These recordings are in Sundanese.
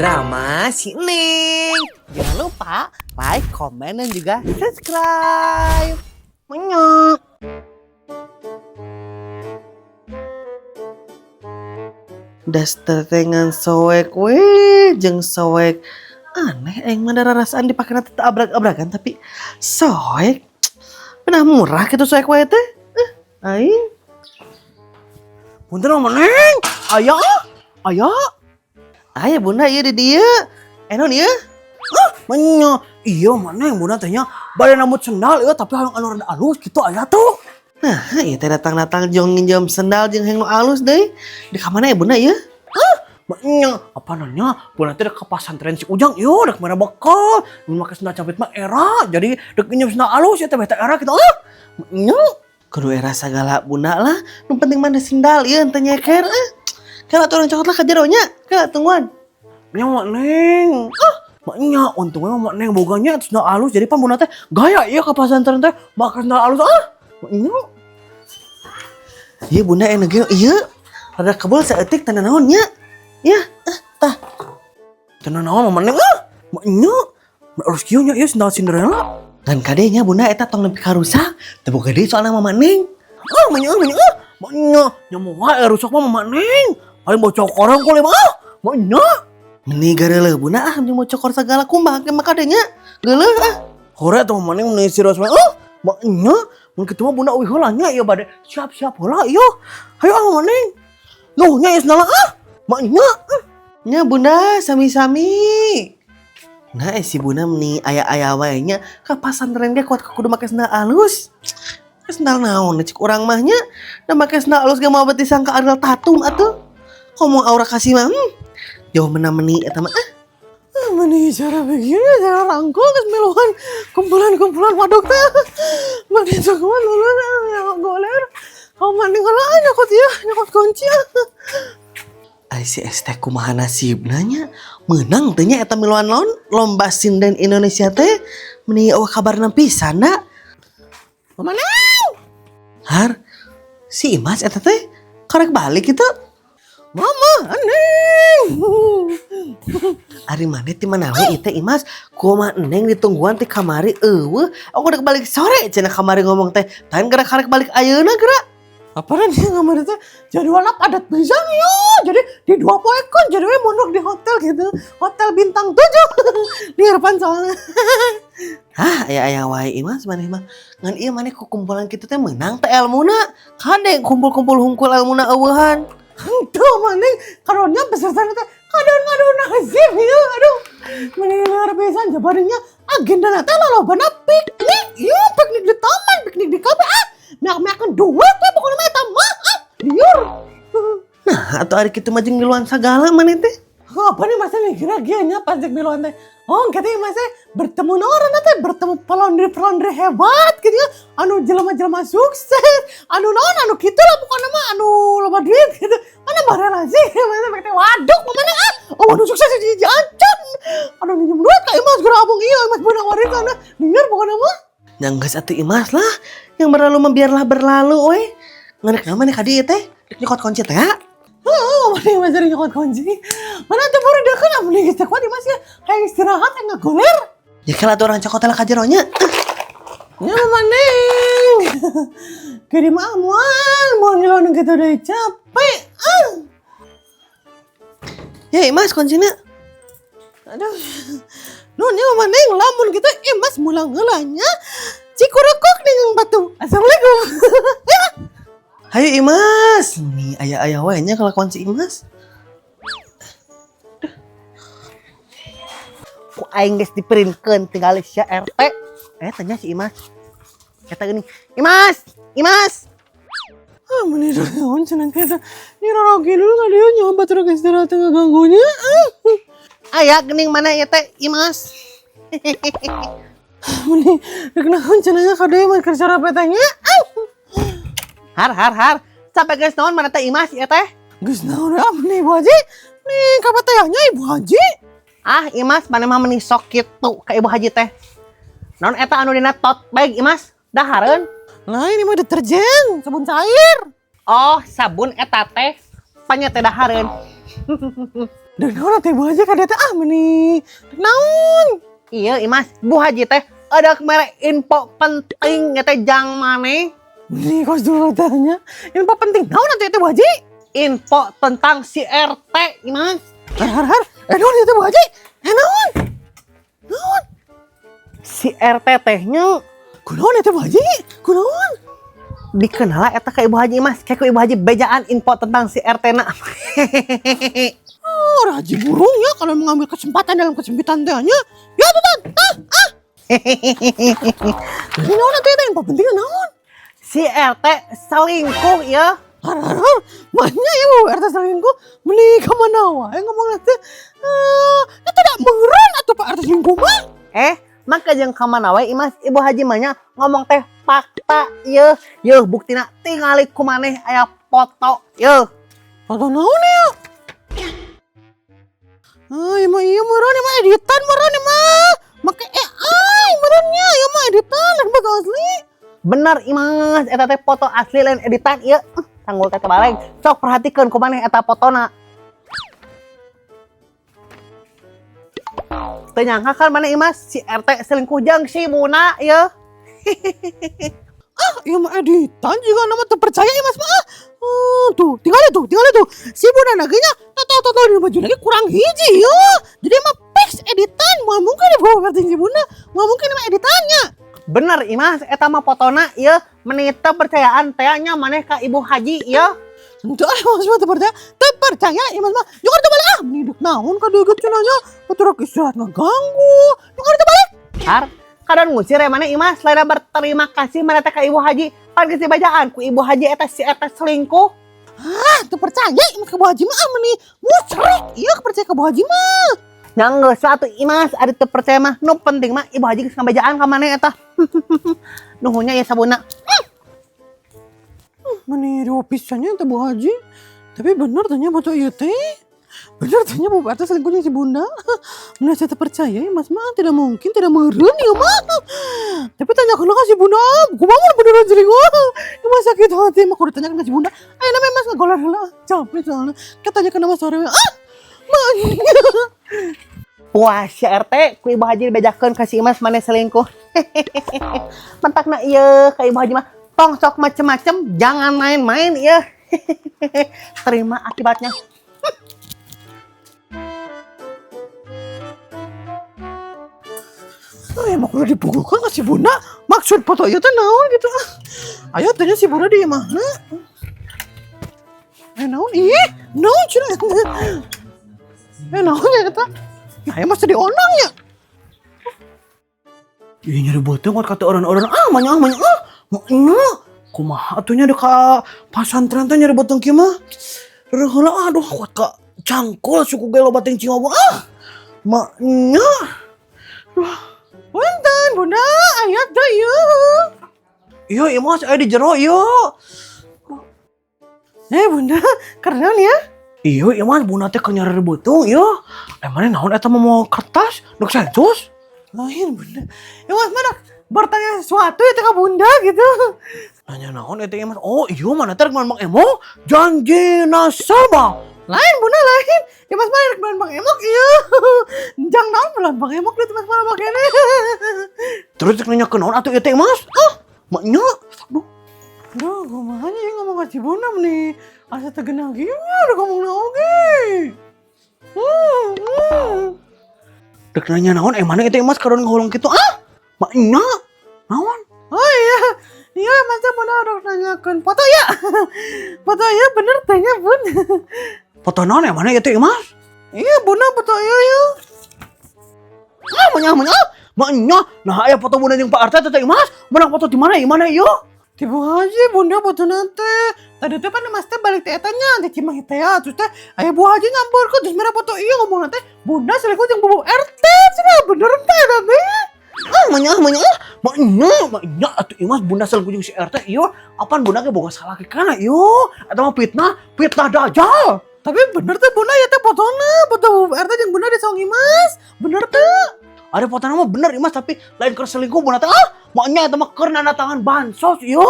Drama si Neng. Jangan lupa like, komen, dan juga subscribe. Menyok. Daster dengan soek we jeung soek aneh aing mah rasaan dipake teh abrak-abrakan tapi soek pernah murah gitu soek wae teh. Aing Punten Mama Neng. Aya, aya. Aya bunda ieu di dieu. Eh naon ieu? Menya. Iya Mama Neng, bunda teh nya bade nambut sendal ieu tapi hayang anu rada alus gitu aya tuh. Nah, ieu teh datang-datang jong nginjem sendal jeung hayang nu alus deui. Di ka mana ya bunda ieu? Menya, apa nanya? Bunda teh dek ka pasantren si Ujang ieu dek mana bekal. Mun make sendal capit mah era. Jadi dek nginjem sendal alus ya teh beh teh era gitu. Ah. Menya. Kudu era sagala bunda lah. Nu penting mah sendal ieu teu nyeker eh. Kala tuh orang cokot lah ka jero nya. Kala tungguan. Nya Mak Neng. Ah, maknya untungnya Mak Neng boganya sendal alus jadi pan bunda teh gaya ieu ka pasantren teh make sendal alus ah. Maknya. Ieu bunda enak ge ieu. Rada kebul saeutik teu naon nya. Ya, tah. Teu naon Mama Neng ah. Maknya. Alus kieu nya ieu sendal Cinderella. Ngan kade nya bunda eta tong nepi ka rusak. Teu boga deui soalna Mama Neng. Ah, maknya maknya ah. Maknya nya moal rusak mah Mama Neng. Paling bocor korong kali mah. Ah, maknya. Meni gareuleuh bunda ah jeung mau cokor sagala kumaha ge mah kade nya. Geuleuh ah. Hore tuh Mama Neng meni serius mah. Ah, maknya mun kitu mah bunda euy heula nya ieu bade siap-siap heula ieu. Hayu ah Mama Neng. Nuh nya ieu sendal ah. Maknya. Nya bunda sami-sami. Nah, si bunda meni aya-aya wae nya ka pasantren ge kuat kudu make sendal alus. Sendal naon cik urang mah nya? Da make sendal alus ge moal beuti sangka Ariel Tatum atuh. Komo aura kasih mah jauh mena-meni eta mah ah. Meni cara begini cara rangkul geus miluan kumpulan-kumpulan waduk teh. Meni jagoan lulun yang goler. Kau mandi heula nyokot ieu, nyokot kunci. Ai si ST kumaha nasibna nya? Meunang teh nya eta miluan lawan lomba sinden Indonesia teh. Meni eueuh kabarna pisan da. Mama Neng. Har, si Imas eta teh karek balik kitu. Mama Neng. Ari maneh ti mana we ieu teh Imas? Kumaha Neng ditungguan ti kamari eueuh. Aku udah balik sore cenah kamari ngomong teh. Tahan gerak karek balik ayeuna gerak. Apa nih kamari teh jadwalnya padat pisan yo. Jadi di dua poe kan jadi we mondok di hotel gitu. Hotel bintang 7 di harapan soalnya. Hah, aya-aya wae Imas maneh mah. Ngan ieu maneh ku kumpulan kitu teh meunang teh elmuna. Kade kumpul-kumpul hungkul elmuna eueuhan. Henteu maneh karunya peserta teh kadon-kadon nasib ya. Aduh. Meni luar pisan jabarinya agenda teh lolobana piknik. Iya, piknik di taman, piknik di kafe. Ah, mek-mekan duit we pokoknya mah eta mah. Ah, liur. Nah, atuh ari kitu mah jeung miluan sagala maneh teh. Apa nih masa mikirnya nya pas jeung miluan teh. Oh, katanya masa bertemu orang teh bertemu pelondri-pelondri hebat gitu ya. Anu jelema-jelema sukses, anu naon anu kitu lah pokoknya mah anu loba duit gitu. Mana barelasi masa teh waduk mana ah. Oh, anu sukses jadi acan. Anu minjem duit ka Imas geura abong ieu Imas beunang warisan ah. Lieur pokoknya mah. Nya geus atuh Imas lah. Yang berlalu mah biarlah berlalu we. Ngan rek naon maneh ka dieu teh? Rek nyokot kunci teh ha? Heeh, mana yang masih nyokot kunci. Mana tuh baru dekat amun geus teh kuat Imas ya. Hayang istirahat hayang ngagoler. Ya kala atuh urang cokot lah ka jero nya. Ya Mama Neng. Gede mah moal, moal ngiloan gitu deh capek. Ah. Ya Imas kuncina. Aduh. Nuhun ya Mama Neng, lamun kita Imas mulang heula nya. Cikurekuk dengan batu. Assalamualaikum. Hayu Imas. Nih aya-aya wae nya kelakuan si Imas. Ku aing geus diprintkeun tinggal sia RT. Tanya si Imas. Eta geuning, Imas, Imas. Ah, meni naon cenah kitu. Ni rorogi dulu ka dieu nyoba terus istirahat teh ngaganggunya. Ah. Aya geuning mana ieu teh Imas? Meni rek naon cenah ka dieu mah keur sarapetanya. Ah. Har har har. Sampai geus naon mana teh Imas ieu teh? Geus naon ya meni Ibu Haji? Nih kapatayahnya Ibu Haji. Ah, Imas maneh mah meni sok kitu ka Ibu Haji teh. Naon eta anu dina tote bag Imas? Dahareun. Lah ini mah deterjen, sabun cair. Oh, sabun eta teh panya teh dahareun. Dan naon teh Bu Haji ka dieu teh, ah, meni naon? Iya, Imas, Bu Haji teh ada mere info penting teh jang maneh. Meni kos dulu tanya. Info penting naon atuh teh, Bu Haji? Info tentang si RT, Imas. Har har har. Eh, naon ieu teh, Bu Haji? Eh, naon? Naon? Si RT tehnya. Kunaon eta, Bu Haji? Kunaon? Dikenal eta ka Ibu Haji, Imas. Kayak ku Ibu Haji bejaan info tentang si RT na. Oh, Haji burung ya kalau mengambil kesempatan dalam kesempitan teh nya. Ya tuh, ah, ah. Jadi naon atuh eta, info penting naon? Si RT selingkuh ya. Har har har. Mana ya Bu RT selingkuh? Meni ka mana wae ngomong teh. Ah, ya tidak meureun atuh Pak RT selingkuh mah. Eh, maka jeung ka mana wae, Imas, Ibu Haji mah nya ngomong teh fakta ye. Yeuh, buktina tingali ku maneh, aya foto ye. Foto naon ya? Ah, ya mah iya meureun, ya mah editan meureun, ya mah. Make AI meureun nya, ya mah editan dan foto asli. Bener, Imas, eta teh foto asli, lain editan ieu. Tanggul teh terbalik. Sok perhatikeun ku maneh eta fotona. Teu nyangka kan maneh, Imas, si RT selingkuh jeung si Muna ye. Ah, iya mah editan juga nama teu percaya ya Mas mah. Ah, tuh, tinggal tuh, tinggal tuh. Si Bunda naganya toto toto di baju lagi kurang hiji ya. Jadi mah fix editan, moal mungkin dibawa ngerti si Bunda, moal mungkin mah editannya. Bener, Imas, eta mah fotona ieu, meni teu percayaan teh nya maneh ka Ibu Haji ieu. Henteu ah, Mas mah teu percaya, teu percaya ya Mas mah. Jokor teu balik ah, meni dek naon ka dieu cenah nya. Atuh istirahat ngaganggu. Jokor teu balik. Har, kadon ngusir ya maneh, Imas, lain berterima kasih maneh teh ka Ibu Haji. Pan geus dibajaan ku Ibu Haji eta si eta selingkuh. Ah, teu percaya Imas ka Bu Haji mah, ah, meni musyrik. Ieu percaya ka Bu Haji mah. Nya geus atuh, Imas, ari teu percaya mah, nu penting mah Ibu Haji geus ngabejaan ka maneh eta. Nuhun nya ya sabuna. Meni dua pisannya teh Bu Haji. Tapi bener tanya foto ieu teh. Bener tanya Bu RT selingkuhnya si Bunda. Mana saya terpercaya ya Mas mah, tidak mungkin, tidak meureun ya mah. Tapi tanya ka si Bunda, kumaha mun beneran selingkuh? Ya mah sakit hati mah kudu tanyakan ke si Bunda. Ayo namanya Mas ngagoler heula. Capek soalnya. Katanya ke nama sore. Ah! Mah. Puas si RT ku Ibu Haji dibejakeun ka si Imas maneh selingkuh. Mentakna ieu ka Ibu Haji mah tong sok macem-macem, jangan main-main ieu. Terima akibatnya. Oh, ya mau kudu dipukulkan ke si Bunda. Maksud foto ieu teh naon gitu. Ah. Ayo tanya si Bunda di mana. Eh, naon ih? Naon cenah? Eh, naon ya eta? Nah, ya masih dionang ya. Ih, nyeri beuteung kuat kata orang-orang, ah, manya ah, manya ah. Maknya kumaha atuh nya ka pasantren teh nyeri beuteung kieu mah. Reuh heula, aduh, kuat ka cangkul suku ge loba teuing cingobong ah. Maknya. Punten, Bunda, aya teh ieu. Iya, Imas, aya di jero ieu. Eh, Bunda, keren ya. Iya, Imas, Bunda teh keur nyeri beuteung ieu. Eh, mana naon eta mah mau kertas, dek sensus. Lain, Bunda. Ya Mas, mana bertanya sesuatu ya ke Bunda gitu. Nanya naon eta, Imas? Oh, iya, mana teh rek Bang Emo? Janji nasabah. Lain, Bunda, lain. Ya Mas mana rek Bang Emok iya. Jang naon bulan Bang Emok lihat Mas mana makanya. Terus rek nanya ke naon atuh ieu teh, Mas? Ah, maknya. Aduh. Aduh, kumaha nya ngomong ke si Bunda nih. Asa tegenah kieu udah ngomong naon ge. Dek nanya naon eh mana itu Mas kadon ngahuleng kitu ah? Maknya. Naon? Oh iya. Iya, masa Bunda udah nanyakeun foto ya. Foto ya bener tanya, Bun. Foto naon eh mana itu Mas? Iya, Bunda foto iya ya. Ah, maknya maknya. Maknya. Nah, aya foto Bunda jeung Pak RT teh, Mas. Menang foto di mana? Di mana ieu? Di Bu Haji, Bunda foto nanti. Tadi teh pan Mas teh balik teh eta nya di Cimahi teh ya. Terus teh aya Bu Haji nyamperkeun terus merah foto iya ngomong nanti Bunda selingkuh jeung Bu RT. Cenah bener teh eta teh. Ah, maknya maknya. Maknya, maknya atuh Imas Bunda selingkuh jeung si RT ieu. Apaan Bunda ge boga salah ke kana ieu? Eta mah fitnah, fitnah dajjal. Tapi bener teh Bunda ya teh fotona, foto Bu RT jeung Bunda di saung Imas. Bener teh. Ada foto nama bener Imas, tapi lain keur selingkuh Bunda teh ah. Maknya eta mah keur nanda tangan bansos ieu.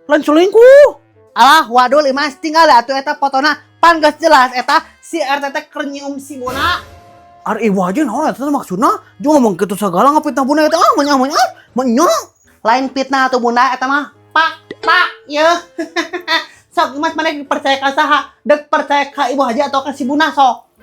Lain selingkuh. Alah, wadul Imas, tinggal atuh eta fotona, pan geus jelas eta Si RT teh keur nyium si Buna. Ari Ibu Haji naon eta teh maksudna? Jeung ngomong kitu sagala ngapitnah Bunda eta ah, manya manya ah, manya. Lain fitnah atuh, Bunda, eta mah fakta ya. Sok, Imas, mana percaya ka saha? Dek percaya ka Ibu Haji atau ka si Buna, sok?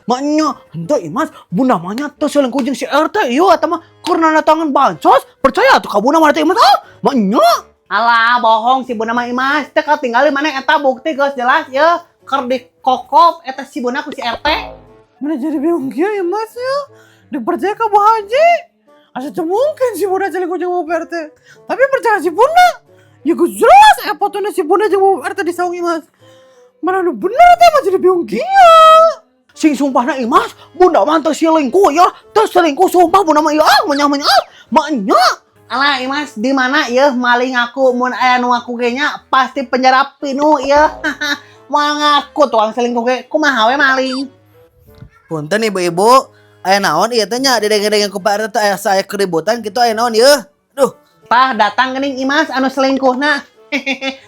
Maknya, henteu Imas, Bunda mah nya teu selingkuh jeung si RT ieu, eta mah keur nanda tangan bansos. Percaya atuh ka Bunda mah teh, Imas, ah, maknya. Alah, bohong si Buna mah, Imas. Teu katinggali mana eta bukti geus jelas ya. Keur dikokop eta si Buna ku si RT. Mana jadi bingung kieu ya, Mas, ya. Dek percaya ka Bu Haji. Asa teu mungkin si Bunda selingkuh jeung Bu RT. Tapi percaya si Bunda. Ya geus jelas fotona si Bunda jeung Bu RT di saung, Imas. Mana nu bener teh mah, jadi bingung kieu. Sing sumpahna, Imas, Bunda mah teu selingkuh ya. Teu selingkuh, sumpah Bunda mah ieu ah, manya manya ah. Maknya. Alah, Imas, di mana ya maling ngaku? Mun aya nu ngaku ge nya pasti penjara pinuh ya. Moal ngaku tukang selingkuh ge, kumaha we maling. Punten, ibu-ibu, aya naon ieu teh nya, didenge-denge ku Pak RT teh aya saya keributan gitu, aya naon ieu? Duh. Tah, datang geuning, Imas, anu selingkuhna.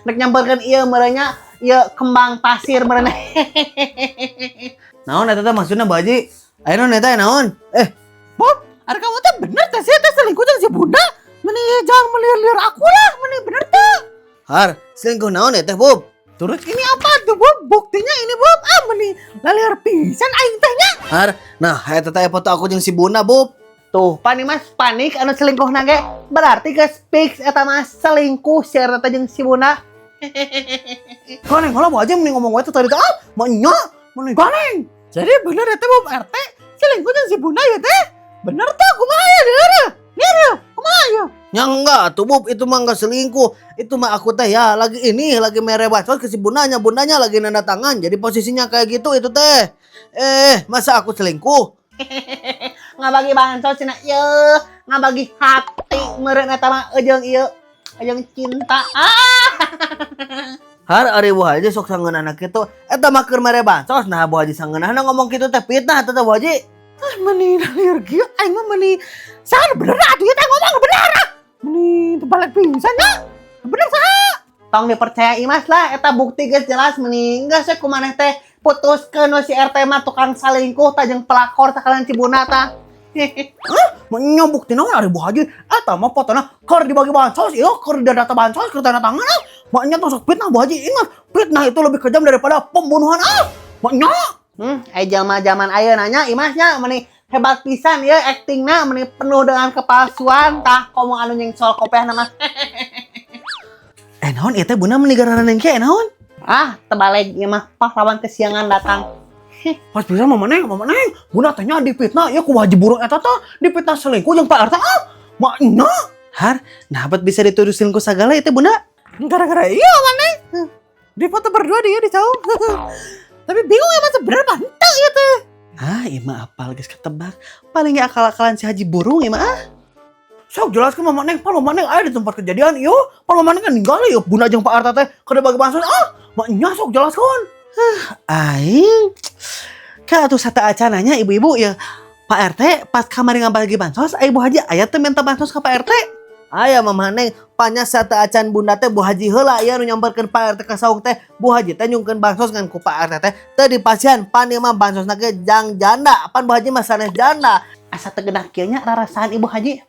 Rek nyamperkeun ieu meureun nya, ieu kembang pasir meureun. Naon eta teh maksudna, Bu Haji? Aya naon eta, aya naon? Eh, Bob, ari kamu teh bener teh sih teh selingkuh jeung si Bunda? Meni jangan meliar-liar aku lah, meni bener teh. Har, selingkuh naon ya teh, Bob? Terus ini apa tuh, Bob? Buktinya ini, Bob. Ah, meni laliar pisan aing teh nya. Har, nah eta teh foto aku jeung si Bunda, Bob. Tuh, pan Mas panik anu selingkuh ge. Berarti geus fix eta mah selingkuh si eta teh jeung si Bunda. Ganeng heula, Bu Haji, mending ngomong wae teh tadi teh ah, manya, mending ganeng. Jadi bener eta Bob RT selingkuh jeung si Bunda ya teh? Bener tuh, kumaha ya deure? Nih, kumaha ya? Ya enggak tuh, Bob, itu mah enggak selingkuh. Itu mah aku teh ya lagi ini, lagi mere bansos ke si bundanya, bundanya lagi nanda tangan. Jadi posisinya kayak gitu itu teh. Eh, masa aku selingkuh? Ngabagi bansos cenah ieu, ngabagi hati meureun eta mah jeung ieu, jeung cinta. Ah. Har, ari Bu Haji sok sangeunahna kitu. Eta mah keur mere bansos, nah Bu Haji sangeunahna ngomong kitu teh, fitnah eta teh, Bu Haji. Ah, meni lieur kieu aing mah, meni saha bener atuh ieu teh ngomong bener ah. Meni terbalik pisan nya. Bener saha? Tong dipercaya Imas lah, eta bukti geus jelas, meni geus we ku maneh teh putuskeun we si RT mah tukang salingkuh tah jeung pelakor sakalian si Bunda tah. Menya bukti naon ari Bu Haji? Eta mah fotona keur dibagi bansos ieu, keur data bansos, keur tanda tangan ah. Maknya tong sok fitnah, Bu Haji. Ingat, fitnah itu lebih kejam daripada pembunuhan ah. Maknya. Aya jalma zaman ayeuna nya, Imasnya, meni hebat pisan ya aktingna, meni penuh dengan kepalsuan tah, komo anu nyengsol kopeah mah. Eh, naon ieu teh, Bunda, meni garaneng kieu, naon? Ah, terbalik ieu mah, pahlawan kesiangan datang. Pas bisa Mama Neng, Mama Neng, Bunda teh nya dipitnah ya ku Haji Burung eta tah, dipitnah selingkuh jeung Pak RT ah. Maknya. Har, nah bet bisa dituduh selingkuh sagala itu Bunda? Gara-gara iya, Mama Neng. Di foto berdua dia di saung. Tapi bingung ya, masa bener apa henteu ieu teh. Ah, ieu mah apal geus ketebak. Paling ge akal-akalan si Haji Burung ieu mah ah. Sok jelaskeun, Mama Neng, pan Mama Neng aya di tempat kejadian ieu. Pan Mama Neng kan ninggali ieu Bunda jeung Pak RT teh keur bagi bansos ah. Maknya sok jelaskeun. Hah, aing. Ka atuh sateuacanna, ibu-ibu ya. Pak RT pas kamari ngabagi bansos, aya Bu Haji aya teu minta bansos ka Pak RT? Aya, Mama Neng, panya sateuacan Bunda teh Bu Haji heula ieu nu nyamperkeun Pak RT ka saung teh. Bu Haji teh nyungkeun bansos ngan ku Pak RT teh teu dipasihan, pan ieu mah bansosna ge jang janda, pan Bu Haji mah sanes janda. Asa teu genah kieu nya rarasaan Ibu Haji.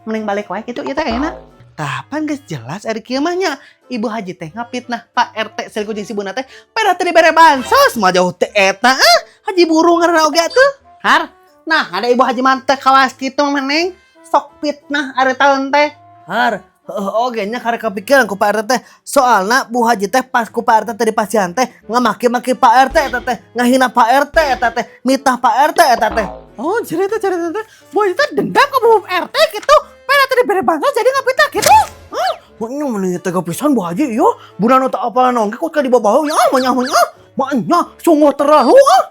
Mending balik wae kitu ieu teh ayeuna. Tah, pan geus jelas ari kieu mah nya. Ibu Haji teh ngapitnah Pak RT selingkuh jeung si Bunda teh pada teu dibere bansos mah jauh teh eta ah. Haji Burung ngaranna oge atuh. Har, nah ada Ibu Haji mah teh kawas kitu, Neng. Sok fitnah ari tahun teh. Har, heuh oge nya, karek kepikiran ku Pak RT teh. Soalna Bu Haji teh pas ku Pak RT teh dipasihan teh ngamaki-maki Pak RT eta teh, ngahina Pak RT eta teh, mitah Pak RT eta teh. Oh, cerita cerita teh. Bu Haji teh dendam ke Bu RT gitu. Pada tadi bere bansos jadi ngapitnah gitu. Hah? Maknya meni tega pisan Bu Haji ieu. Bunda nu teu apalan oge kok ka dibawa ya manya manya. Maknya sungguh terlalu ah.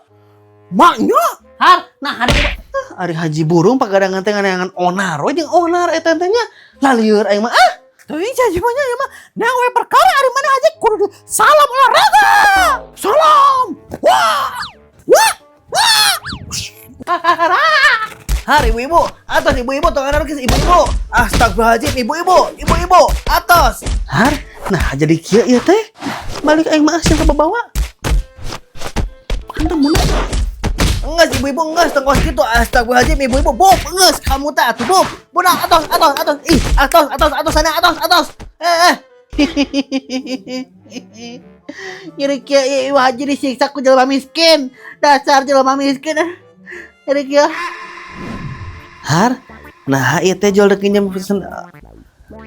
Maknya. Har, nah hari Ari Haji Burung pagadangan teh nganeangan onar we jeung onar eta teh nya. Lalieur aing mah ah. Tuh ini haji mah ya mah. Nah, we perkara ari mana haji kudu salam olahraga. Salam. Wah. Wah. Wah. Har, ibu-ibu, atas ibu-ibu, tong anarkis ibu-ibu. Astagfirullahaladzim, ibu-ibu, ibu-ibu, atas. Har, nah jadi kieu ieu teh. Balik aing mah sieun kabawa. Ente mun. Enggak, ibu-ibu enggak tengkos gitu. Astagfirullahaladzim, ibu-ibu, Bob, enggak kamu tak atuh, Bob. Bunda, atos, atos, atos. Ih, atos, atos, atos sana, atos, atos. Eh, eh. Nyeri kieu ieu Ibu Haji disiksa ku jelema miskin. Dasar jelema miskin. Nyeri kieu. Har, nah ieu teh jual dek nginjem pesen.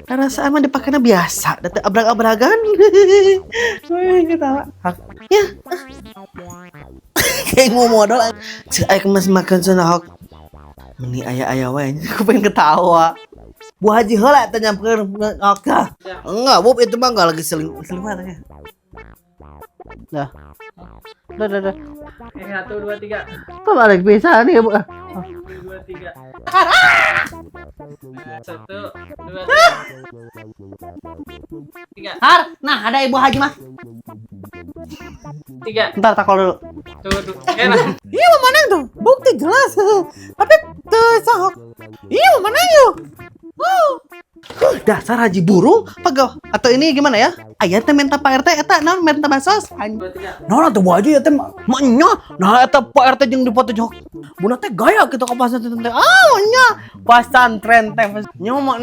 Rasa mah dipakainya biasa, da teh abrag-abragan. Wih, ketawa. Ya. Kayak mau modal. Cek aing masih makan sana hok. Meni aya-aya wae, aku pengen ketawa. Bu Haji heula teh nyamperin oke. Enggak, Bob, itu mah enggak lagi seling seling mana ya. Dah. Dah, dah, dah. Eh, satu, dua, tiga. Kok balik bisa nih, Bu? Dua, tiga. Satu, dua, tiga. Har, nah ada Ibu Haji mah. Tiga. Ntar takol dulu. Tuh, tuh. Eh, lah. Iya, mau mana tuh? Bukti jelas. Tapi tuh sahok. Iya, mau mana yuk? Oh. Huh, dasar haji burung pegel atau ini gimana ya? Aya teh minta Pak RT eta naon, minta bansos. Dua, tiga. Nah, tuh Bu Haji ya teh nya. Nah, eta Pak RT jeung dipoto jok. Bunda teh gaya gitu ke pesantren teh. Ah, nya. Pesantren teh nya mah.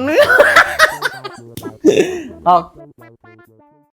Oh.